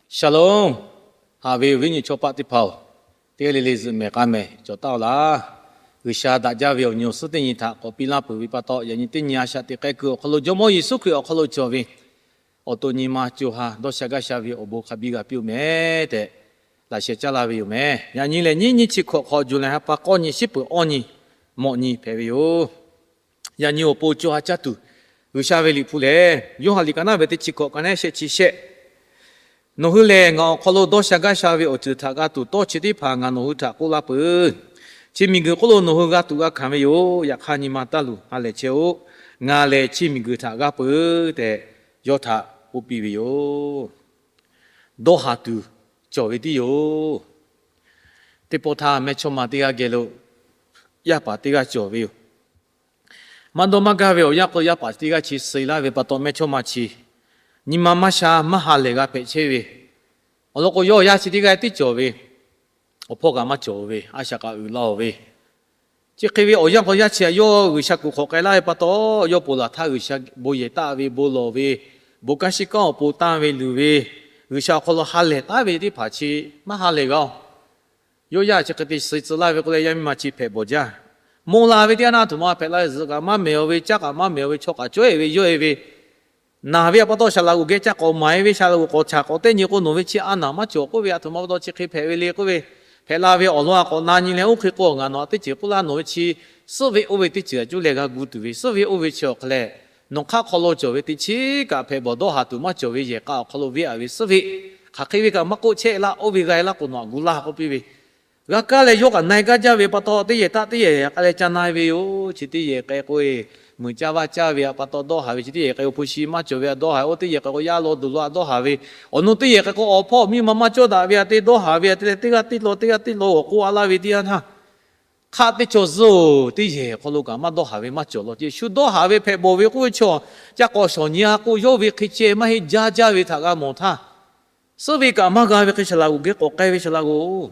Shalom. Haꞈ ve awˬ viˉ nyi chaw paˆ teˇ hpaˍ-oˬ, teˇ g'aˇ le le zuhꞈ mehˍ k'a mehˍ cawˬ taˉ-oˬ laˇ. G'uiˬsha daꞈ jaˇ ve awˬ nyi awˬ suhˉ teˇ nyi htaꞈ k'awꞈ piˇ laˇ peuˬ ve pa taw, yaꞈ nyi teˇ nyi a shaꞈ teꞈ k'ai kuiˬ awˬ hk'aw lo Jawˇmawˇ Yeˍsuˆ Hkriꞈ awˬ hk'aw lo cawˬ ve awˬ to nyi ma co ha dawˇ sha gaˇ sha ve awˬ bon hk'a biˇ g'a piˇ-oˬ meh tehꞈ laꞈ sheh caˇ laˇ ve yoˬ meh. Yaꞈ nyi lehˬ, nyiˇ nyiˇ chi hkawꞈ hk'aw July ha pa k'awˇ nyi shiˉ peuˬ awˇ nyi mawꞈ nyi hpehꞈ ve yoˬ. Yaꞈ nyi awˬ pon co ha caˇ tuˬ G'uiˬsha ve Liꞈ hpu lehˬ, Yoˇhanˬ liꞈ ka naˉ ve teˇ chi hkawꞈ ka naˉ shehˆ chi shehˆ, Nawˬ hui lehˬ ngaˬ awˬ hk'aw lo dawˇ sha gaˇ sha ve awˬ ceuˬ htaꞈ g'a tuˬ tawˇ chi teˇ hpaˍ ngaˬ nawˬ hui htaꞈ k'oˆ laˇ peuˬ. Chi miˬguiˬ hk'oˆ lo nawˬ hui g'a tuˬ g'a hkanˍ ve yoˬ. Yaꞈ hk'aˇ nyi ma taˇ luˬ, ha lehˬ chehˇ-oˆ. Ngaˬ lehˬ chi miˬguiˬ htaꞈ g'aˇ peuˬ tehꞈ yawˇ htaꞈ k'oˆ piˇ ve yoˬ. Dawˇ haˍ tuˬ cawˬ ve tiˉ yoˬ. Teˇ pawˆ htaˇ mehˇchawˇma teˇ g'aˇ geh lo yaˇ paˍ teˇ g'aˇ cawˬ ve yoˬ. Maˇ dawˇ maˇ gaˇ ve awˬ yanˇ k'o, yaˇ paˍ teˇ g'aˇ chi suh laˇ ve pa taw, mehˇchawˇma chi nyi ma maˇ sha maˇ ha lehˬ g'a hpehꞈ chehˇ ve. Awˬ lawn k'o, yawˇ awˬ yaˇ chi teˇ g'aˇ tiˉ cawˬ ve, awˬ hpawˇ kaꞈ maˇ cawˬ ve, a shaꞈ kaꞈ uiˍ la-oˬ ve. Chi hk'e ve awˬ yanˇ k'aw yaˇ chi htaꞈ yawˇ G'uiˬsha kuˬ hk'awꞈ k'ai laˇ ve pa taw, yawˇ ponˬ laˬ htaˇ G'uiˬsha bon yehˬ taˆ ve, bon lawˬ ve, bon kanˉ shiˉ kanˉ awˬ pon tanˇ ve luˬ ve, G'uiˬsha awˬ hk'aw lo ha lehˬ taˉ ve teˇ hpaˍ chi maˇ ha lehˬ g'a-oˬ. Yawˇ yaˇ chi hk'e te suh tcuh laˇ ve k'oˆ leh, yaˇ miˇ ma chi hpehꞈ bawˬ jaˇ. Mawˬ la ve teˇ yanˇ naˆ tuˬ ma hpehꞈ la ve zuhꞈ kaꞈ maˇ mehˬ-aˬ ve, caˇ kaꞈ maˇ mehˬ-aˬ ve, chaw kaꞈ cawehˬ ve yawehˬ ve, naˬ ve pa taw shaˍ laꞈ g'oꞈ geh caˇ k'awꞈ maˍ-e ve, shaˍ laꞈ g'oꞈ k'awꞈ caˇ k'awꞈ teˇ nyi k'o, nawˬ ve chi a naˍ maˇ cawˬ k'oˆ ve, a htoꞈ ma pa taw chi hk'e hpehꞈ ve le k'oˆ ve, hpehꞈ la ve awˬ lawn a k'awꞈ na nyi leh, oˇ hk'e k'o ngaˬ nawˬ htaꞈ teˇ ceuˬ k'oˆ laˇ, nawˬ ve chi suhˆ ve oˇ ve teˇ ceuˬ a cuˇ leh g'a gu tuˬ ve, suhˆ ve oˇ ve chi awˬ hk'a lehˬ, nawˬ hk'aˆ hk'aw lo cawˬ ve teˇ chiˉ kaꞈ hpehꞈ bawˬ dawˇ haˍ tuˬ maˇ cawˬ ve yehˬ k'a awˬ hk'aw lo veˇ-a ve suhˆ ve, hk'aˬ hk'e ve kaꞈ maˇ k'oˆ chehˇ laˇ, oˇ ve g'a-e laˇ k'o nawˬ htaꞈ gu laˇ k'oˆ piˇ ve, g'a kaˇ leh yawˇ kaꞈ na-e gaˇ jaˇ ve pa taw, teˇ yehˬ htaꞈ teˇ yehˬ k'a leh ca na-e ve yoˬ. Chi teˇ yehˬ k'ai k'o-e, muiˬ caˇ vaˇ caˇ ve pa taw dawˇ haˍ ve, chi teˇ yehˬ k'ai k'o hpu shi maˇ cawˬ ve htaꞈ dawˇ haˍ, oˇ teˇ yehˬ k'ai k'o yaˇ law duˬ law htaꞈ dawˇ haˍ ve, awˬ nu teˇ yehˬ k'ai k'o awˬ hpawˇ miˇ ma maˇ cawˇ daꞈ ve htaꞈ te dawˇ haˍ ve htaꞈ te leh, teˇ g'aˇ teˇ law teˇ g'aˇ teˇ law awˬ k'oˆ a laˇ ve teˇ yanˇ htaˇ, hk'aˆ teˇ chaw zuhˆ-oˬ, teˇ yehˬ hk'aw lo kaꞈ maˇ dawˇ haˍ ve maˇ cawˬ law. Chi shu dawˇ haˍ ve hpehꞈ bawˬ ve k'oˆ ve chaw, ca k'awꞈ shawˍ nyi-a k'o, yawˇ ve hk'e ceh maˇ heˆ, jaˇ jaˇ ve htaꞈ g'a mawˬ htaˇ, suhˆ ve kaꞈ maˇ g'a ve hk'e shaˍ laꞈ g'oꞈ geh k'awꞈ k'ai ve shaˍ laꞈ g'oꞈ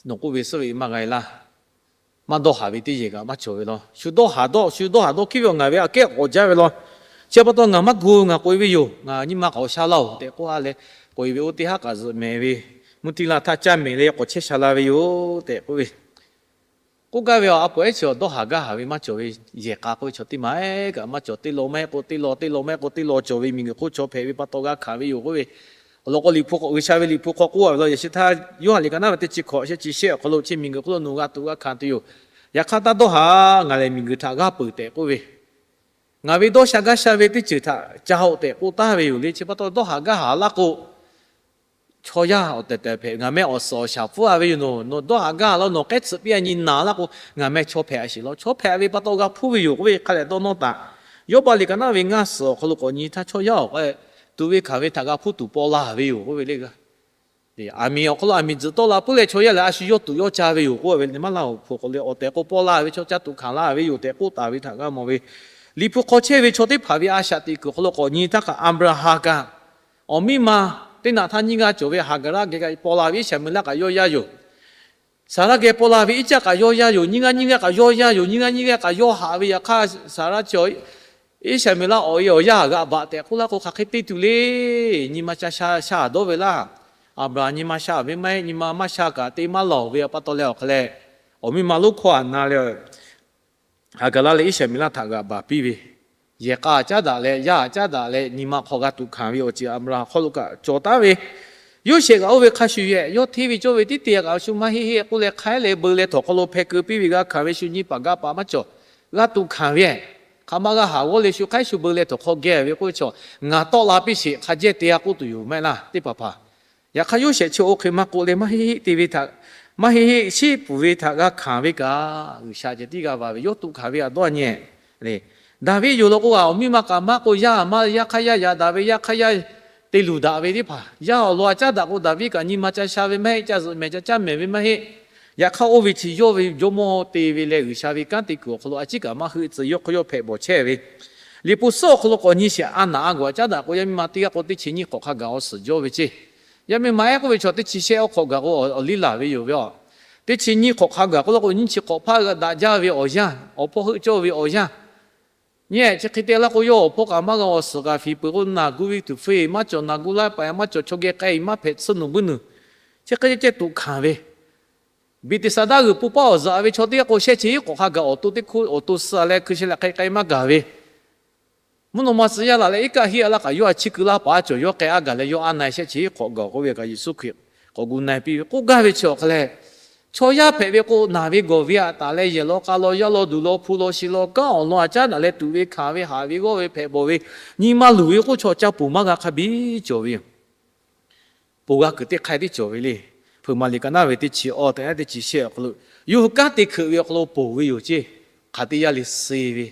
nawˬ k'oˆ ve suhˆ ve maˇ g'a-e laˇ. Maˇ dawˇ haˍ ve teˇ yehˬ kaꞈ maˇ cawˬ ve law. Shu dawˇ haˍ dawˇ, shu dawˇ haˍ dawˇ hkiˉ ve awˬ ngaˬ ve aꞈ kehˉ k'awꞈ jaˇ ve law. Chi pa taw ngaˬ maˇ gu, ngaˬ k'oꞈ-e ve yoˬ. Ngaˬ nyi ma k'awꞈ sha laˇ-oˬ tehꞈ k'oˆ a leh, k'oꞈ-e ve oˇ teˇ haˉ kaꞈ zuhꞈ mehˍ ve, mvuhˇ tiˇ la htaˇ caˇ mehˍ leh k'awꞈ chehˇ sha la ve yoˬ tehꞈ k'oˆ ve, k'oˆ gaˇ ve a, a poꞈ ehˉ chi dawˇ haˍ gaˇ haˍ ve maˇ cawˬ ve yehˬ k'a k'oˆ ve chaw teˇ ma ehˉ kaꞈ maˇ cawˬ. Teˇ law maˇ heˆ k'o teˇ law, teˇ law maˇ heˆ k'o teˇ law cawˬ ve miˬguiˬ hk'oˆ chaw hpehꞈ ve pa taw g'a hkanˍ ve yoˬ k'oˆ ve. Awˬ lawn k'o, Liꞈ hpu k'o, G'uiˬsha ve Liꞈ hpu hk'aw k'oˆ a ve law, yaꞈ shi htaˇ Yoˇhanˬ liꞈ ka naˉ ve teˇ chi hkawꞈ shehˆ chi shehˆ awˬ hk'aw lo chi miˬguiˬ hk'oˆ lo nawˬ g'a tuꞈ g'a hkanˍ tuˬ yoˬ. Yaꞈ hk'aˇ taˇ dawˇ haˍ, ngaˬ lehˬ miˬguiˬ htaꞈ g'aˇ peuˬ tehꞈ k'oˆ ve, ngaˬ ve dawˇ sha gaˇ sha ve teˇ ceuˬ htaꞈ ca haꞈ-oꞈ tehꞈ k'oˆ taˍ ve yoˬ le. Chi pa taw dawˇ haˍ gaˇ haˍ laˇ k'o, chaw yaˇ awˬ tehˬ tehˬ hpehꞈ, ngaˬ meh awˬ suhˍ awˬ shaˍ hpfuhˇ a ve yoˬ. Nawˬ, nawˬ dawˇ haˍ gaˇ haˍ law, nawˬ k'ehˉ tsuhꞈ piˇ a nyi naˍ laˇ k'o, ngaˬ meh chaw hpehꞈ a sheˍ law. Chaw hpehꞈ ve pa taw g'a hpuˇ ve yoˬ k'oˆ ve hk'a lehˬ dawˇ nawˇ taˍ. Yawˇbaˆ liꞈ ka naˉ ve ngaˇ suhˍ awˬ hk'aw lo k'awꞈ nyi htaˇ, chaw yaˇ awˬ k'o tuꞈ ve hkanˍ ve htaꞈ g'a hpuˇ tuˬ paw la ve yoˬ k'oˆ ve le. Aˬ miˍ awˬ hk'aw lo aˬ miˍ tzuhꞈ tawˆ la puiˉ leh chaw yaˇ lehˬ, a shu yawˇ tuꞈ yawˇ ca ve yoˬ k'oˆ ve, maˇ laˇ awˬ hpu k'awꞈ leh awˬ tehˬ k'o paw la ve chaw ca tuꞈ hkanˍ la ve yoˬ tehꞈ k'oˆ taˍ ve htaꞈ g'a mawˬ ve. Liꞈ hpu hk'aw chehˇ ve chaw teˇ hpaˍ ve a shaꞈ teꞈ kuiˬ awˬ hk'aw lo k'awꞈ nyi htaˇ kaꞈ, Aˍbraˍhanˍ kaꞈ awˬ miˇ ma teˇ naꞈ htaˇ nyiˇ g'aˇ cawˬ ve Haˍgaˍraˆ geh kaꞈ paw la ve, Iˉsaˍmeˍlaˆ kaꞈ yawˇ yaˇ yoˬ. Saˍraˆ geh paw la ve Iˉcaˆ kaꞈ yawˇ yaˇ yoˬ. Nyiˇ g'aˇ nyiˇ g'aˇ kaꞈ yawˇ yaˇ yoˬ. Nyiˇ g'aˇ nyiˇ g'aˇ kaꞈ yawˇ haꞈ ve. Yaꞈ hk'aˇ Saˍraˆ chi Iˉsaˍmeˍlaˆ awˬ e awˬ yaˇ g'aꞈ baꞈ tehꞈ k'oˆ laˇ k'o, hk'aˬ hk'e te tuˬ le. Nyi ma ca sha sha dawˇ ve laˇ. Aˍbraˍhanˍ nyi ma sha ve maˇ heˆ. Nyi ma maˇ sha kaꞈ te maˇ lawˬ ve pa taw leh awˬ hk'a leh, awˬ miˇ ma lonˉ hkawˇ aꞈ na leh Haˍgaˍraˆ leh Iˉsaˍmeˍlaˆ htaꞈ g'aꞈ baˬ piˇ ve, yehˬ k'a caˉ daꞈ leh, yaˇ caˉ daꞈ leh, nyi ma hk'aw g'a tuꞈ hkanˍ ve awˬ ceuˬ Aˍbraˍhanˍ hk'aw lo kaꞈ cawˬ taˉ ve, Yoˇsehꞈ kaꞈ oˇ ve hk'a shuˍ yehˬ, yawˇ hteˇ ve cawˇ ve tiˉ te kaꞈ shu maˇ heˆ heˆ k'oˆ leh, hk'aiˉ leh beu leh htawnˍ hk'aw lo hpeh keu piˇ ve g'a hkanˍ ve, shu nyi paˍ gaˇ paˍ maˇ cawˬ, g'a tuꞈ hkanˍ ve, hk'aˬ ma g'a haˍ g'awˇ leh shu hk'aiˉ shu beu leh htawnˍ hk'aw geh ve k'oˆ ve chaw, ngaˬ tawˆ la piˇ sheˍ hk'a jehˇ te-a k'oˆ tuˬ yoˬ maˇ heˆ laˇ teˇ hpaˍ hpaˍ. Yaꞈ hk'aˇ Yoˇsehꞈ chi oˇ hk'e maˇ k'oˆ leh, maˇ heˆ heˆ te ve htaꞈ, maˇ heˆ heˆ shiˉ puˍ ve htaꞈ g'a hkanˍ ve kaꞈ, G'uiˬsha ceh tiˉ g'a va ve, yawˇ tuꞈ hkanˍ ve htaꞈ dawˇ nyi. Daˍviˆ yoˬ law k'o, awˬ miˇ ma kaꞈ maˇ k'o, yaˇ maˇ yaˇ hk'aˇ yaˇ yaꞈ daꞈ ve, yaˇ hk'aˇ yaˇ te luˬ daꞈ ve teˇ hpaˍ, yaˇ awˬ lawn a caˉ daꞈ k'o, Daˍviˆ kaꞈ nyi ma ca sha ve maˇ heˆ, ca zuhꞈ mehˍ ca caˇ mehˍ ve maˇ heˆ. Yaꞈ hk'aˇ oˇ ve chi yawˇ ve jawˇmawˇ te ve leh G'uiˬsha ve kanˉ te kuiˬ awˬ hk'aw lo a ciˉ kaꞈ maˇ heuˆ tcuh, yawˇ hk'aw yawˇ hpehꞈ bawˬ chehˇ ve. Liꞈ hpu suhˉ awˬ hk'aw lo k'awꞈ nyi sheˍ, a naˍ a g'uˬ a caˉ daꞈ k'o, yaˇ miˇ ma teˇ g'aˇ k'o teˇ chi nyiˇ hk'awꞈ hk'a gaˬ awˬ suhˍ jawˇ ve ceˇ. Yaˇ miˇ ma ehˉ k'oˆ ve chaw teˇ chi shehˆ awˬ hk'awꞈ gaˬ k'o awˬ liˇ laˬ ve yoˬ ve a. Teˇ chi nyiˇ hk'awꞈ hk'a gaˬ k'oˆ law k'o, nyiˇ chi hk'awꞈ hpaˇ daꞈ jaˇ ve awˬ yanˇ, awˬ hpawˇ heuˆ cawˇ ve awˬ yanˇ, Nyi chi hk'e te laˇ k'o, yawˇ awˬ hpawˇ kaꞈ maˇ g'a awˬ suhˍ kaꞈ fiˍ peuˬ k'o, naˬ gu ve tuˬ feu maˇ cawˬ, naˬ gu laˇ paˍ maˇ cawˬ, chaw geh k'ai maˇ hpehꞈ, tsuhˇ nuˬ buiˇ nuˬ, chi hk'e ceh tuꞈ hkanˍ ve, Beˍteˍsaˍdaˇ g'uiˬ po paˇ awˬ zuhꞈ ve chaw teˇ g'aˇ k'o, shehˆ chi iˉ k'awꞈ hk'a gaˬ awˬ to teˇ hk'oˆ awˬ to suh leh hkui sheh leh hk'e k'ai maˇ gaˬ ve, mvuhˇ naw ma tcuh yaˇ laˬ leh iˉ kaˆ hiˆ a laˇ kaꞈ, yawˇ a chiˇ keu laˇ paˍ a cawˬ, yawˇ k'ai a gaˬ leh yawˇ a na-e shehˆ chi iˉ hk'awꞈ gaˬ k'oˆ ve kaꞈ, Yeˍsuˆ Hkriꞈ k'awꞈ gu na-e piˇ ve k'oˆ gaˇ ve chi awˬ hk'a lehˬ, chaw yaˇ hpehꞈ ve k'o, naˬ ve gawˬ ve aꞈ taˍ leh, yehˬ law k'a law, yaˇ law duˬ law, hpu law shi law, kanˉ awˬ lawn aꞈ caˉ daꞈ leh tuꞈ ve hkanˍ ve haꞈ ve g'awˇ ve hpehꞈ bawˬ ve, nyi ma luˬ ve k'oˆ, chaw ca ponˬ maˇ g'a hk'a biˇ cawˬ ve yoˬ. Ponˬ g'a kuiˬ teˇ hk'ai tiˉ cawˬ ve le. Hpeuꞈ maˍ liꞈ ka naˉ ve teˇ chi awˬ tehꞈ teˇ chi shehˆ awˬ hk'aw lo, yawˇ hui kanˉ te hkeuꞈ ve awˬ hk'aw lo ponˬ ve yoˬ ceˇ. Hk'aˬ teˇ yanˇ le suh ve,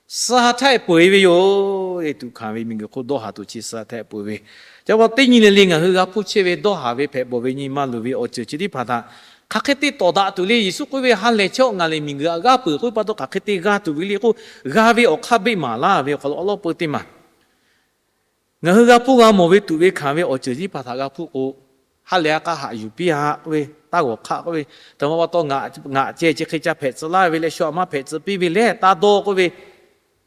suh ha htehˆ peuˬ-e ve yoˬ. Tuꞈ hkanˍ ve miˬguiˬ hk'oˆ dawˇ haˍ tuˬ chi suh ha htehˆ peuˬ ve. Ca pa teˇ nyi le le ngaˬ hui g'a hpuˇ chehˇ ve dawˇ haˍ ve hpehꞈ bawˬ ve nyi ma luˬ ve awˬ ceuˬ chi teˇ hpaˍ htaꞈ hk'aˬ hk'e te tawˍ daꞈ tuˬ le. Yeˍsuˆ k'oˆ ve, ha lehˬ chehˇ-oˆ, ngaˬ lehˬ miˬguiˬ aꞈ g'aˇ peuˬ k'oˆ ve pa taw hk'aˬ hk'e te g'a tuˬ ve le k'o, g'a ve awˬ hk'aˇ beˆ maˍ laˇ ve awˬ hk'aw lo awˉ lawˉ peu teˇ maˬ ngaˬ hui g'a hpuˇ g'a mawˬ ve tuꞈ ve hkanˍ ve awˬ ceuˬ teˇ hpaˍ htaꞈ g'a hpuˇ k'o, ha lehˬ ha k'a haꞈ yuˬ piˇ-a k'oˆ ve, taˇ g'awˬ hk'aˆ k'oˆ ve, htaꞈ ma pa taw ngaꞈ ceh chi hk'e ca hpehꞈ tcuh laˇ ve leh, shu aꞈ maˇ hpehꞈ tcuh piˇ ve lehˬ taˇ dawˇ k'oˆ ve,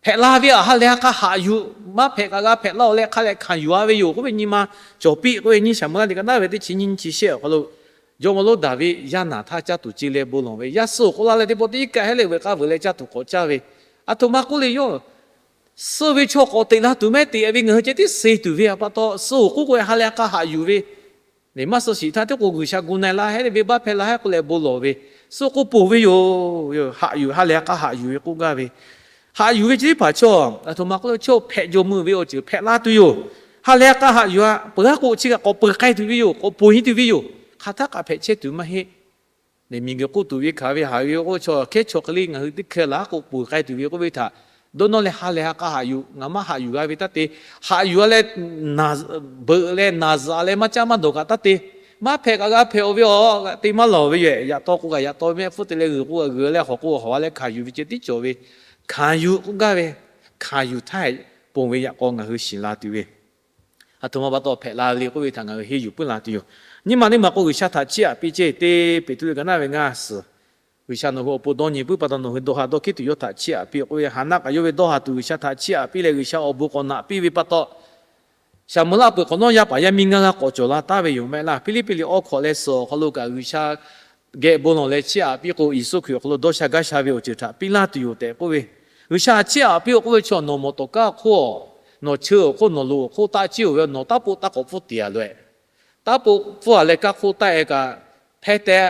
hpehꞈ la ve aꞈ ha lehˬ ha k'a haꞈ yuˬ, maˇ hpehꞈ kaꞈ g'a hpehꞈ laˇ-oˬ leh hk'a leh hkanˍ yuˬ-a ve yoˬ k'oˆ ve nyi ma cawˬ piˇ k'oˆ ve, nyi Saˍmo laˇ liꞈ ka naˉ ve teˇ chi nyiˇ nyi chi shehˆ awˬ hk'aw lo, jawˇmawˇ lonˉ Daˍviˆ yaˇ naˬ htaˇ caˇ tuˬ ce leh bon lawˬ ve, yaˇ suh awˬ k'oˆ laˇ leh teˇ pawˆ teˇ iˉ kaˆ hehˉ leh veuꞈ k'aˇ veuꞈ leh caˇ tuˬ k'awꞈ caˇ ve, aˬ htoꞈ ma k'oˆ le yawˇ suh ve chaw k'awꞈ teꞈ la tuˬ mehˉ teꞈ ve, ngaˬ hui ceh tiˉ suh tuˬ ve aꞈ pa taw, suh awˬ k'oˆ k'o ha lehˬ ha k'a haꞈ yuˬ ve, lehˬ maˇ suh shiˍ htaˇ tiˉ k'o G'uiˬsha gu na-e laˇ hehˉ ve, baˆ hpehˇ laˇ hehˉ k'oˆ leh bon lawˬ ve, suh k'o ponˬ ve yoˬ. Haꞈ yuˬ, ha lehˬ ha k'a haꞈ yuˬ ve k'oˆ gaˇ ve, haꞈ yuˬ ve chi teˇ hpaˍ chaw, aˬ htoꞈ ma k'oˆ le, chaw hpehꞈ jawˬ meuˇ ve awˬ ceuˬ hpehꞈ la tuˬ yoˬ. Ha lehˬ ha k'a haꞈ yuˬ a peuˬ aˉ k'o chi kaꞈ k'awꞈ peuˬ k'ai tuˬ ve yoˬ, k'awꞈ ponˬ nyi tuˬ ve yoˬ. Hk'aˬ htaˇ kaꞈ hpehꞈ chehˇ tuˬ maˇ heˆ. Lehˬ miˬguiˬ k'oˆ tuˬ ve hkanˍ ve haꞈ ve k'o, chaw hkehˉ chaw hk'e le ngaˬ hui teˇ hkeh laˬ k'o ponˬ k'ai tuˬ ve k'oˆ ve htaꞈ dawˇ nawˇ leh ha lehˬ ha k'a haꞈ yuˬ, ngaˬ maˇ haꞈ yuˬ g'a ve taˇ te. Haꞈ yuˬ-a leh naˬ beuꞈ leh naˬ zuhꞈ leh maˇ caˇ maˇ dawˬ kaꞈ taˇ te. Maˇ hpehꞈ kaꞈ g'a hpehꞈ-oˬ ve awˬ te maˇ lawˬ ve yoˬ. Yaꞈ taw k'o kaꞈ yaꞈ taw ve mehˆ hpfuhˇ te leh g'uiˬ k'o kaꞈ g'uiˬ leh hawˬ k'o hawˬ-a leh hkanˍ yuˬ ve ceh tiˉ cawˬ ve. Hkanˍ yuˬ k'oˆ gaˇ ve, hkanˍ yuˬ htaˇ ponˬ ve yaꞈ k'aw ngaˬ hui shiˍ la tuˬ ve, aˬ htoꞈ ma pa taw hpehꞈ la le k'oˆ ve htaꞈ ngaˬ hui henˇ yuˬ puiˉ la tuˬ yoˬ. Nyi ma teˇ maˬ k'o G'uiˬsha htaꞈ chiˇ aꞈ piˇ ceˇ, teˇ Peˍtruˆ liꞈ ka naˉ ve ngaˇ suhˍ. G'uiˬsha nawˬ hui awˬ pon dawˇ nyi puiˉ pa taw nawˬ hui dawˇ haˍ dawˇ hkiˉ tuˬ yawˇ htaꞈ chiˇ aꞈ piˇ k'oˆ ve, Haˍnaˆ kaꞈ yawˇ ve dawˇ haˍ tuˬ G'uiˬsha htaꞈ chiˇ aꞈ piˇ leh G'uiˬsha awˬ bon k'awꞈ naꞈ piˇ ve pa taw, Saˍmo laˆ peuˬ hk'awꞈ nawˉ yaˇ paˍ yaˇ miˇ ngaˇ g'aˇ k'awꞈ cawˬ la taˍ ve yoˬ mehˆ laˇ. Hpiˇliˇpiˆ liꞈ awˇ hkawꞈ leh suhˍ awˬ hk'aw lo kaꞈ G'uiˬsha geh bon lawˬ leh chiˇ aꞈ piˇ k'o, Yeˍsuˆ Hkriꞈ awˬ hk'aw lo dawˇ sha gaˇ sha ve awˬ ceuˬ htaꞈ piˇ laˇ tuˬ yoˬ tehꞈ k'oˆ ve. G'uiˬsha chiˇ aꞈ piˇ-oˬ k'oˆ ve chi nawˬ mawˬ tawˍ kaˉ awˬ hk'oˆ, nawˬ cheu awˬ hk'oˆ nawˬ loꞈ awˬ hk'oˆ taˆ ciˉ-oˬ ve nawˬ taˉ poˆ taˇ k'awꞈ pfuhˇ te-a loꞈ-e. Taˉ poˆ pfuhˇ-a leh kaˇ hk'oˆ taˆ-e kaꞈ, hpehˇ teh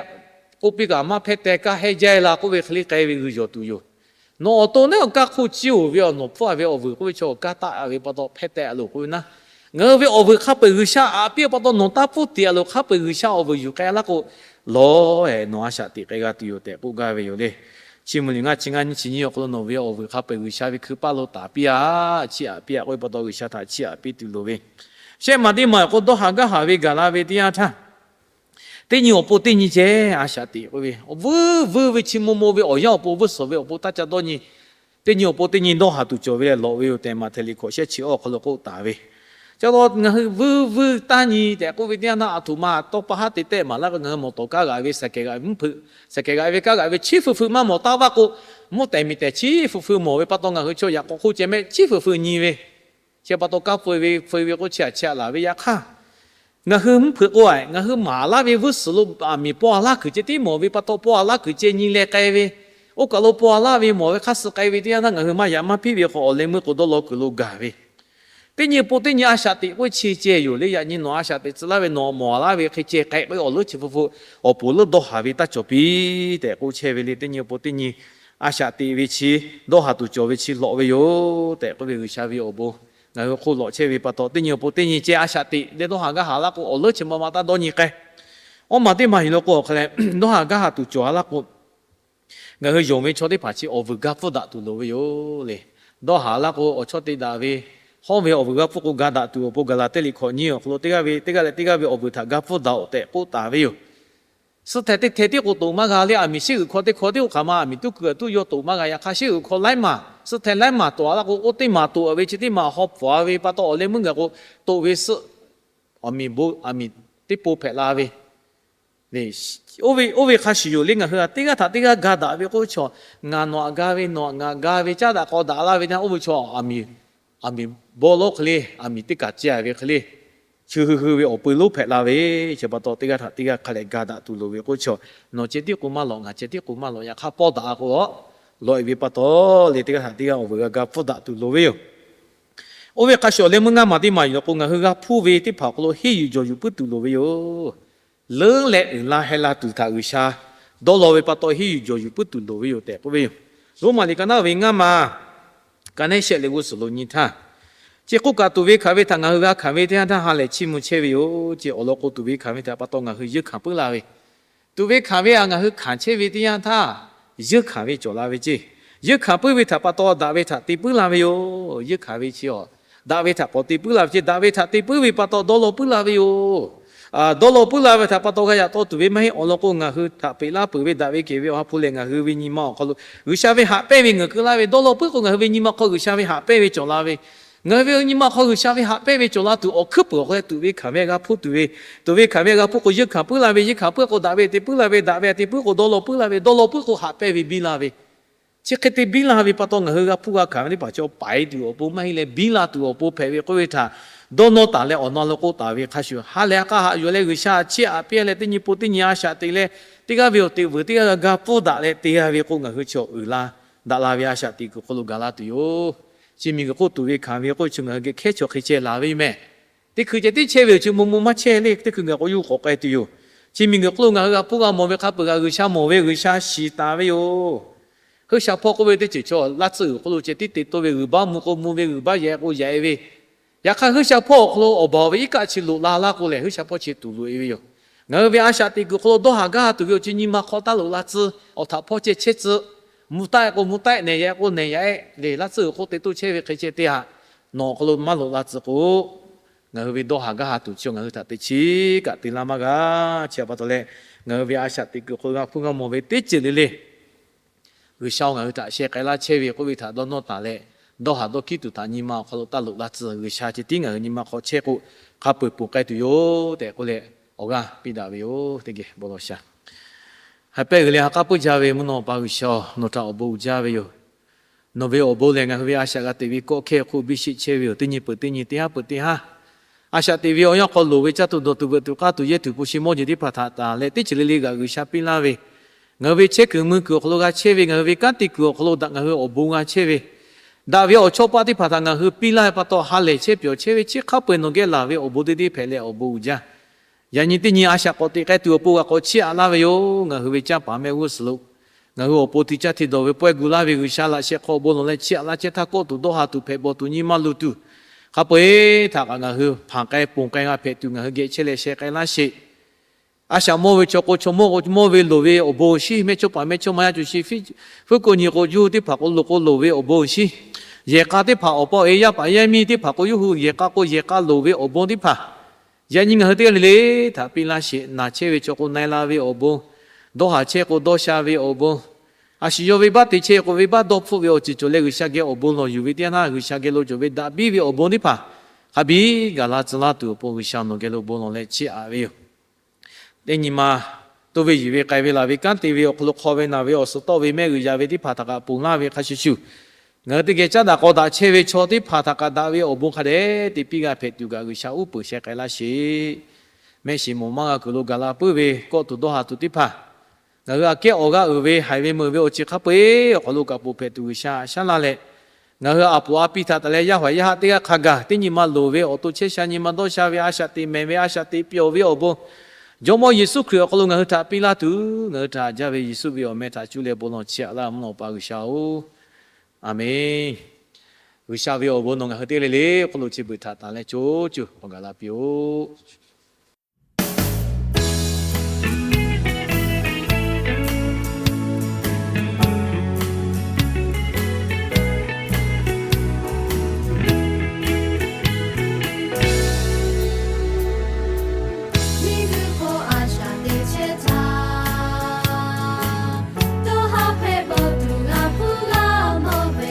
k'oˆ piˇ kaꞈ maˇ hpehˇ teh, kaˇ hehˉ jaˇ-e la k'oˆ ve hk'e le k'ai ve g'uiˬ yawˬ tuˬ yoˬ. Nawˬ awˬ to naˉ kaˇ hk'oˆ ciˉ-oˬ ve awˬ nawˬ pfuhˇ-a ve awˬ vuiˬ k'oˆ ve chaw kaˇ taˆ-a ve pa taw hpehˇ teh-a loˬ k'oˆ ve naˉ, ngaˬ hui ve awˬ vuiˬ hk'a peu-eˬ G'uiˬsha aꞈ piˇ pa taw nawˬ taˉ poˆ te-a loˬ, hk'a peu-eˬ G'uiˬsha awˬ vuiˬ yuˬ k'ai laˇ k'o, lawˬ-e nawˬ a shaꞈ teꞈ k'ai g'a tuˬ yoˬ tehꞈ k'oˆ gaˇ ve yoˬ le. Chi mvuh liꞈ ngaˇ chi ngaˇ nyiˇ chi nyiˇ awˬ hk'aw lo nawˬ ve awˬ vuiˬ hk'a peu-eˬ G'uiˬsha ve hkui paˇ lo taˍ piˇ-a, chiˇ aꞈ piˇ-a k'oˆ ve pa taw G'uiˬsha htaꞈ chiˇ aꞈ piˇ tuˬ loˍ ve, shehˆ maˬ teˇ maˬ k'o dawˇ haˍ gaˇ haˍ ve gaˬ la ve teˇ yanˇ htaˇ, teˇ nyi awˬ pon teˇ nyi ceh a shaꞈ teꞈ k'oˆ ve, awˬ vuiˇ vuiˇ ve chi maw maw ve awˬ yanˇ awˬ pon vuiˇ suhˍ ve awˬ pon taˇ ca dawˇ nyi. Teˇ nyi awˬ pon teˇ nyi dawˇ haˍ tuˬ cawˬ ve leh lawꞈ ve yoˬ tehꞈ Maꞈhtehˍ liꞈ hkawꞈ shehˆ chi awˇ hk'aw lo k'oˆ taˍ ve. Ca la ngaˬ hui vuiˇ vuiˇ taˇ nyi tehꞈ k'oˆ ve teˇ yanˇ htaˇ, aˬ htoꞈ ma tawˇ pa haˉ te tehˆ maˍ laˇ k'o, ngaˬ hui mawˬ tawˍ kaˇ g'aꞈ ve, saiˍ kehˬ g'aꞈ ve mvuhˇ hpeuꞈ, saiˍ kehˬ g'aꞈ ve kaˇ g'aꞈ ve chiˉ feu feu maˇ mawˬ taˇ vaˇ k'o, mvuhˇ tehˍ miˬ tehˍ chiˉ feu feu mawˬ ve pa taw ngaˬ hui chaw yaꞈ k'aw hk'oˆ ceh mehˆ chiˉ feu feu nyi ve, chi pa taw kaˇ peu ve feu ve k'o chi aꞈ chi aꞈ laˬ ve yaꞈ hk'aˇ, ngaˬ hui mvuhˇ hpeuꞈ k'o, ngaˬ hui maˍ laˇ ve vuiˇ suhˍ lo aˬ miˍ paw-a laˇ kuiˬ ceh tiˉ mawˬ ve pa taw paw-a laˇ kuiˬ ceh nyi leh k'ai ve, oˇ kaˬ lo paw-a laˇ ve mawˬ ve hk'aˇ suh k'ai ve teˇ yanˇ htaˇ ngaˬ hui maˇ yaꞈ maˇ hpiˇ ve k'o, awˬ leh meuˇ k'o dawˇ law kuiˬ lo gaˬ ve, teˇ nyi pon teˇ nyi a shaꞈ teꞈ k'oˆ ve chi ceh yoˬ le. Yaꞈ nyi nawˬ a shaꞈ teꞈ tcuh laˇ ve nawˬ mawˬ laˇ ve hk'e ceh k'ai k'o, awˬ leuˉ chi hpu hpu awˬ pon leuˉ dawˇ haˍ ve taˇ cawˬ piˇ tehꞈ k'oˆ chehˇ ve le. Teˇ nyi pon teˇ nyi a shaꞈ teꞈ ve chi dawˇ haˍ tuˬ cawˬ ve chi lawꞈ ve yoˬ tehꞈ k'oˆ ve G'uiˬsha ve awˬ bon ngaˬ hui hk'oˆ lawꞈ chehˇ ve pa taw, teˇ nyi awˬ pon teˇ nyi ceh a shaꞈ teꞈ leh dawˇ haˍ gaˇ haˍ laˇ k'o, awˬ leuˉ chi ma ma taˇ dawˇ nyi k'ai. Awˇ maˬ teˇ maˬ yuˬ la k'o, awˬ hk'a leh dawˇ haˍ gaˇ haˍ tuˬ cawˬ a laˇ k'o, ngaˬ hui yonˍ ve chaw teˇ hpaˍ chi awˬ vuiˬ gaˇ pfuhˇ daꞈ tuˬ loˍ ve yoˬ le. Dawˇ haˍ laˇ k'o, awˬ chawˇ te daꞈ ve hawˉ ve awˬ vuiˬ gaˇ pfuhˇ k'o ga daꞈ tuˬ awˬ pon Gaˍlaˍtiˆ liꞈ hkawꞈ nyiˇ awˬ hk'aw lo teˇ g'aˇ ve teˇ g'aˇ leh teˇ g'aˇ ve awˬ vuiˬ htaꞈ gaˇ pfuhˇ daꞈ-oꞈ tehꞈ k'oˆ taˍ ve yoˬ. Suh hteh teˇ hteh tiˉ k'o toꞈ maˇ g'a le. Aˬ miˍ shiˉ g'uiˬ hk'aw teˇ hk'aw tiˉ oˇ hk'aˬ ma aˬ miˍ tuˉ kuiˬ tuˉ yawˇ toꞈ maˇ g'a. Yaꞈ hk'aˇ shiˉ g'uiˬ hk'aw laiˉ maˬ, suh hteh laiˉ maˬ toꞈ-a laˇ k'o, oˇ teˇ maˬ toꞈ ve chi teˇ maˬ haw hpfuhˍ ve pa taw, awˬ leh meuˇ gaˬ k'o, toꞈ ve suhˆ aˬ miˍ bon aˬ miˍ teˇ pon hpehꞈ la ve, Oˇ ve, oˇ ve hk'a shuˍ yoˬ le, ngaˬ hui a teˇ g'aˇ htaꞈ teˇ g'aˇ ga daꞈ ve k'oˆ ve chaw, ngaˬ nawˬ htaꞈ ga ve, nawˬ htaꞈ ngaˬ ga ve caˉ daꞈ k'aw daꞈ laˇ ve teˇ yanˇ, oˇ ve chaw aˬ miˍ bawˇ lawˉ hk'e le, aˬ miˍ teˇ kaˬ ceh ve hk'e le, chi hui hui ve awˬ peu lonˉ hpehꞈ la ve, chi pa taw teˇ g'aˇ htaꞈ teˇ g'aˇ hk'a lehˬ ga daꞈ tuˬ loˍ ve k'oˆ ve chaw, nawˬ ceh tiˉ k'o maˇ lawꞈ, ngaˬ ceh tiˉ k'o maˇ lawꞈ, yaꞈ hk'aˇ pawˇ daꞈ k'o, lawꞈ e ve pa taw le, teˇ g'aˇ htaꞈ teˇ g'aˇ awˬ veuˬ g'a ga pfuhˇ daꞈ tuˬ loˍ ve yoˬ. Oˇ ve hk'a shuˍ awˬ leh meuˇ ngaˇ maˬ teˇ maˬ yoˬ k'o, ngaˬ hui g'a hpuˇ ve teˇ hpaˍ awˬ hk'aw lo henˇ yuˬ jawˬ yuˬ puiˉ tuˬ loˍ ve yoˬ. Leuˉ leh uiˍ la heh la tuˬ htaꞈ G'uiˬsha dawˇ law ve pa taw, henˇ yuˬ jawˬ yuˬ puiˉ tuˬ loˍ ve yoˬ tehꞈ k'oˆ ve yoˬ. Roˉmaꞈ liꞈ ka naˉ ve ngaˇ maˬ, ka nehˉ shehˆ leh g'uˇ suhˍ lo nyi htaˇ, chi k'oˆ kaꞈ tuˬ ve hkanˍ ve htaꞈ ngaˬ hui g'a hkanˍ ve teˇ yanˇ htaˇ ha lehˬ chiˇ mvuh chehˇ ve yoˬ. Chi awˬ lawn k'o, tuˬ ve hkanˍ ve htaꞈ pa taw ngaˬ hui yeunˇ hkanˍ puiˉ la ve, tuˬ ve hkanˍ ve htaꞈ ngaˬ hui hkanˍ chehˇ ve teˇ yanˇ htaˇ yeunˇ hkanˍ ve cawˬ la ve ceˇ. Yeunˇ hkanˍ puiˉ ve htaꞈ pa taw daꞈ ve htaꞈ te puiˉ la ve yoˬ. Yeunˇ hkanˍ ve chi a, daꞈ ve htaꞈ k'awꞈ te puiˉ la ve ceˇ. Daꞈ ve htaꞈ te puiˉ ve pa taw dawˇ law puiˉ la ve yoˬ. Dawˇ law puiˉ la ve htaꞈ pa taw g'a yaꞈ taw tuˬ ve maˇ heˆ. Awˬ lawn k'o, ngaˬ hui htaꞈ peꞈ laˇ peuˬ ve daꞈ ve kehˬ ve Awˬ ha hpu lehˬ, ngaˬ hui ve nyi ma awˬ hk'aw lo G'uiˬsha ve haꞈ pehnˇ ve ngaˬ keu laˇ ve dawˇ law puiˉ k'o, ngaˬ hui ve nyi ma hk'aw G'uiˬsha ve haꞈ pehnˇ ve cawˬ la ve, ngaˬ hui ve nyi ma hk'aw G'uiˬsha ve haꞈ pehnˇ ve cawˬ la tuˬ awˬ hkuiˉ puiˍ awˬ hk'aw leh tuˬ ve hkanˍ ve g'a hpuˇ tuˬ ve, tuˬ ve hkanˍ ve g'a hpuˇ k'o yeunˇ hkanˍ puiˉ la ve, yeunˇ hkanˍ puiˉ k'o daꞈ ve te puiˉ la ve, daꞈ ve te puiˉ k'o dawˇ law puiˉ la ve, dawˇ law puiˉ k'o haꞈ pehnˇ ve biˇ la ve, chi hk'e te biˇ la ve pa taw ngaˬ hui g'a hpuˇ g'a hkanˍ ve teˇ hpaˍ chi paiˍ tuˬ awˬ pon maˇ heˆ leh biˇ la tuˬ awˬ pon hpehꞈ ve k'oˆ ve htaꞈ dawˇ nawˇ taˍ leh awˬ na lo k'oˆ taˍ ve hk'a shuˍ, ha lehˬ ha k'a haꞈ yuˬ leh G'uiˬsha chiˇ aꞈ piˇ leh teˇ nyi po teˇ nyi a shaꞈ teꞈ leh, teˇ g'aˇ ve awˬ teꞈ veuˬ teˇ g'aˇ g'a ga pfuhˇ daꞈ leh te g'a ve k'o, ngaˬ hui chaw uiˍ la daꞈ la ve a shaꞈ teꞈ kuiˬ hk'aw lo gaˬ la tuˬ yoˬ. Chi miˬguiˬ hk'oˆ tuˬ ve hkanˍ ve k'oˆ ve chi ngaˬ hui geh hkehˉ chaw hk'e ceh laˬ ve yoˬ mehˍ. Teˇ hkui ceh tiˉ chehˇ ve awˬ chi mvuh mvuh maˇ chehˇ le, teˇ hkui ngaˬ k'o yuˇ k'awꞈ k'ai tuˬ yoˬ. Chi miˬguiˬ hk'oˆ lo ngaˬ hui g'a hpuˇ g'a mawˬ ve hk'a peuˬ kaꞈ G'uiˬsha mawˬ ve, G'uiˬsha shiˍ taˍ ve yoˬ. Huiˉ sha hpawˇ k'oˆ ve teˇ ceuˬ chaw laˇ tsuhˇ g'uiˬ hk'oˆ lo ceh tiˉ te toˇ ve, g'uiˬ baˆ mvuh k'o mvuh ve, g'uiˬ baˆ yehˬ k'o yehˬ ve, yaꞈ hk'aˇ huiˉ sha hpawˇ awˬ hk'aw lo awˬ baˬ ve iˉ kaˆ chi loꞈ la laˇ k'o lehˬ, huiˉ sha hpawˇ chi tuˍ loꞈ e ve yoˬ. Ngaˬ hui ve a shaꞈ teꞈ kuiˬ hk'aw lo dawˇ haˍ gaˇ tuˬ ve awˬ chi nyi ma hk'aw taˇ loꞈ la tcuh. Awˬ htaꞈ hpawˇ ceh chehˇ tcuh. Mvuh taˆ e k'o mvuh taˆ e, nehˬ yaꞈ k'o nehˬ yaꞈ e le, laˇ tsuhˇ g'uiˬ hk'oˆ te toˇ chehˇ ve hk'e ceh te haꞈ nawˬ awˬ hk'aw lo maˇ loꞈ la tcuh k'o, ngaˬ hui ve dawˇ haˍ gaˇ ha tuˬ chi ngaˬ hui htaꞈ teꞈ chiˉ kaꞈ te laˇ maˇ g'a. Chi pa taw leh, ngaˬ hui ve a shaꞈ teꞈ kuiˬ hk'aw lo g'a hpuˇ g'a mawˬ ve teˇ ceuˬ le le G'uiˬsha ngaˬ hui htaꞈ sheh k'ai laˇ chehˇ ve k'oˆ ve htaꞈ dawˇ nawˇ taˍ leh, dawˇ haˍ dawˇ hkiˉ tuˬ htaꞈ nyi ma awˬ hk'aw lo taˇ loꞈ la tcuh. G'uiˬsha ceh tiˉ ngaˬ hui nyi ma hk'aw chehˇ k'o, hk'a peu eˬ ponˬ k'ai tuˬ yoˬ tehꞈ k'oˆ leh, awˬ g'aˇ piˇ daꞈ ve yoˬ. Teˇ geh bon lawˬ sha. Haiˬ pehˇ g'uiˬ leh ha k'aˉ puiˉ jaˇ ve mvuhˇ naw pa G'uiˬsha-oˬ, nawˬ htaꞈ awˬ bon uiˍ jaˇ ve yoˬ. Nawˬ ve awˬ bon lehˬ, ngaˬ hui ve a shaꞈ g'a teꞈ ve kawˆ hkehˇ hk'oˆ biˇ sheˆ chehˇ ve yoˬ. Teˇ nyi peuˬ teˇ nyi, teˇ haˉ peuˬ teˇ haˉ, a shaꞈ teꞈ ve awˬ yanˇ hk'aw loˍ ve caˇ tuˬ dawˬ tuˬ veuꞈ tuˬ k'aˇ tuˬ yehˇ tuˬ hpu shi mawˇ jeˬ teˇ hpaˍ htaꞈ tanˬ leh, teˇ ceuˬ le le g'aꞈ G'uiˬsha piˇ laˇ ve, ngaˬ hui ve chehˇ kuiˬ mui kuiˬ awˬ hk'aw lo g'a chehˇ ve, ngaˬ hui ve kanˉ te kuiˬ awˬ hk'aw lo daꞈ ngaˬ hui awˬ bon g'a chehˇ ve, daꞈ ve awˬ chawˇ paˆ teˇ hpaˍ htaꞈ ngaˬ hui piˇ laˇ ve pa taw ha lehˬ chehˇ pyawˬ chehˇ ve, chi hk'a peu eˬ nawˬ geh laˬ ve awˬ bon teˇ deˇ hpehꞈ leh awˬ bon uiˍ jaˇ. Yaꞈ nyi teˇ nyi a shaꞈ k'awꞈ teꞈ k'ai tuˬ awˬ pon g'a k'awꞈ chiˇ aꞈ laˇ ve yoˬ. Ngaˬ hui ve canˇ paˍ mehˆ g'uˇ suhˍ lo ngaˬ hui awˬ pon ti caˇ te dawˬ ve pawehˇ gu laˇ ve G'uiˬsha laꞈ sheh hk'aw awˬ bon lawˬ leh chiˇ aꞈ laˇ chehˇ htaˇ, kawˆ tuˬ dawˇ haˍ tuˬ hpehꞈ bawˬ tuˬ nyi ma luˬ tuˬ, hk'a peu eˬ htaꞈ kaꞈ ngaˬ hui hpanˍ k'ai ponˬ k'ai g'a hpehꞈ tuˬ ngaˬ hui geh chehˇ leh sheh k'ai laˇ sheˍ. A shaꞈ mawˇ ve chaw k'o chaw mawˇ k'o mawˇ ve loˍ ve awˬ bon awˬ shinˉ, mehˇchawˇ paˍ mehˇchawˇma yaˇ co shi, fuiˉ ko nyi k'o juˇ teˇ hpaˍ k'o loˍ k'o loˍ ve awˬ bon awˬ shinˉ, yehˬ k'a teˇ hpaˍ awˬ pa awˬ e yaˇ paˍ yaˇ miˇ teˇ hpaˍ k'o yawˇ hui yehˬ k'a k'o yehˬ k'a loˍ ve awˬ bon teˇ hpaˍ, yaꞈ nyi ngaˬ hui teˇ g'aˇ le le htaꞈ piˇ laˇ sheˍ. Naˬ chehˇ ve chaw k'o na e la ve awˬ bon, dawˇ haˍ chehˇ k'o dawˇ sha ve awˬ bon, a shu yawˇ venˇbaˆ te chehˇ k'o venˇbaˆ dawˇ hpfuhˆ ve awˬ ceuˬ cawˬ leh G'uiˬsha geh awˬ bon lawˬ yuˬ ve teˇ yanˇ htaˇ, G'uiˬsha geh lo cawˬ ve daꞈ biˇ ve awˬ bon teˇ hpaˍ hk'a biˇ gaˬ la tcuh laˇ tuˬ awˬ pon G'uiˬsha nawˬ geh lo bon lawˬ leh chiˇ aꞈ ve yoˬ. Teˇ nyi ma toˇ ve yiˬ ve k'ai ve laˬ ve kanˉ te ve awˬ hk'aw lo hk'aw ve naˬ ve awˬ suhˍ tawˆ ve mehˆ g'uiˬ yaꞈ ve teˇ hpaˍ htaꞈ kaꞈ ponˬ laˇ ve hk'a shuˍ shuˍ, ngaˬ hui teˇ geh caˉ daꞈ k'aw daꞈ chehˇ ve chaw teˇ hpaˍ htaꞈ kaꞈ daꞈ ve awˬ bon hk'a dehꞈ te piˇ g'a hpehꞈ tuˬ kaꞈ G'uiˬsha uˉ peunˍ sheh k'ai laˇ sheˍ. Mehˆ shiˍ mawˬ maˇ g'a kuiˬ lo gaˬ la puiˉ ve kawˆ tuˬ dawˇ haˍ tuˬ teˇ hpaˍ, ngaˬ hui aꞈ kehˉ awˬ g'aˇ uiˍ ve haiˬ ve meuꞈ ve awˬ ceuˬ hk'a peu eˬ awˬ hk'aw lo kaꞈ ponˬ hpehꞈ tuˬ G'uiˬsha shaˉ laˇ leh, ngaˬ hui aˬ poˍ a pi htaꞈ taˍ leh yaˇ hawehˍ yaˇ haˆ teˇ g'aˇ hk'a gaˬ teˇ nyi ma loˍ ve awˬ to chehˇ sha nyi ma dawˇ sha ve a shaꞈ teꞈ mehˍ ve a shaꞈ teꞈ pyawˬ ve awˬ bon, Jawˇmawˇ Yeˍsuˆ Hkriꞈ awˬ hk'aw lo ngaˬ hui htaꞈ piˇ laˇ tuˬ, ngaˬ hui htaꞈ haꞈ jaˇ ve Yeˍsuˆ ve awˬ meh htaꞈ cuˇ leh bon lawˬ chiˇ aꞈ laˇ mvuhˇ naw pa G'uiˬsha-oˬ, Aˍmenˍ. G'uiˬsha ve awˬ bon nawˬ ngaˬ hui teˇ g'aˇ le le awˬ hk'aw lo chi beuꞈ htaꞈ tanˬ leh co co k'awꞈ gaˬ la piˇ-oˆ. Miˬguiˬ hk'oˆ a shaꞈ teꞈ chehˇ htaˇ, dawˇ haˍ hpehꞈ bawˬ tuˬ g'a hpuˇ g'a mawˬ ve,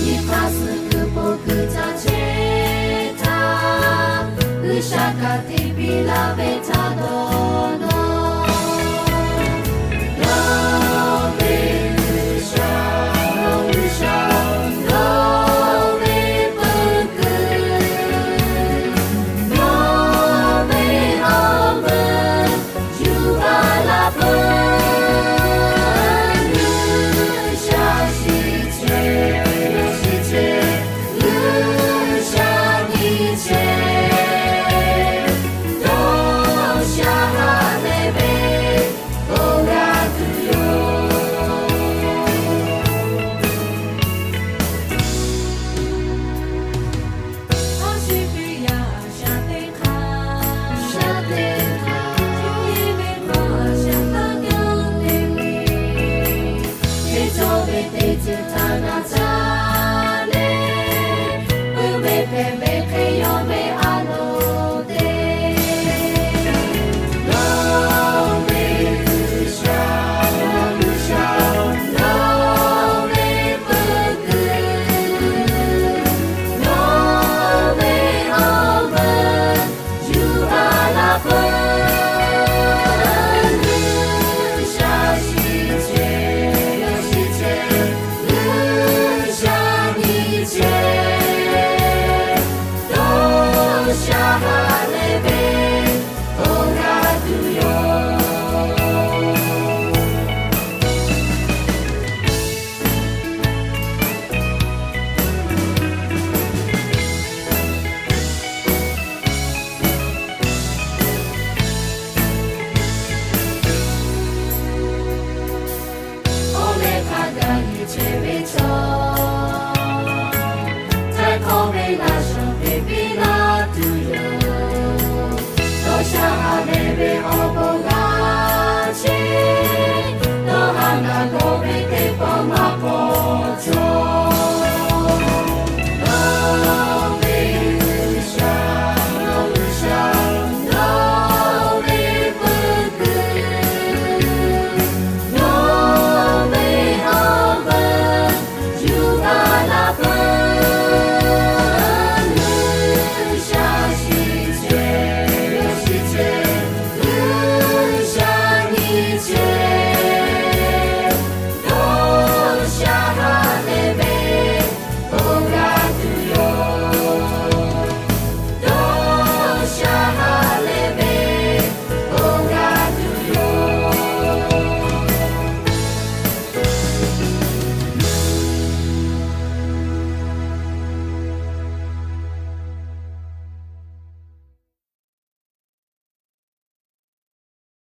nyi hk'aˇ suh kuiˬ po kuiˬ ca chehˇ htaˇ, G'uiˬsha kaꞈ te piˇ laˇ ve htaꞈ dawˇ ca ha leh ve awˬ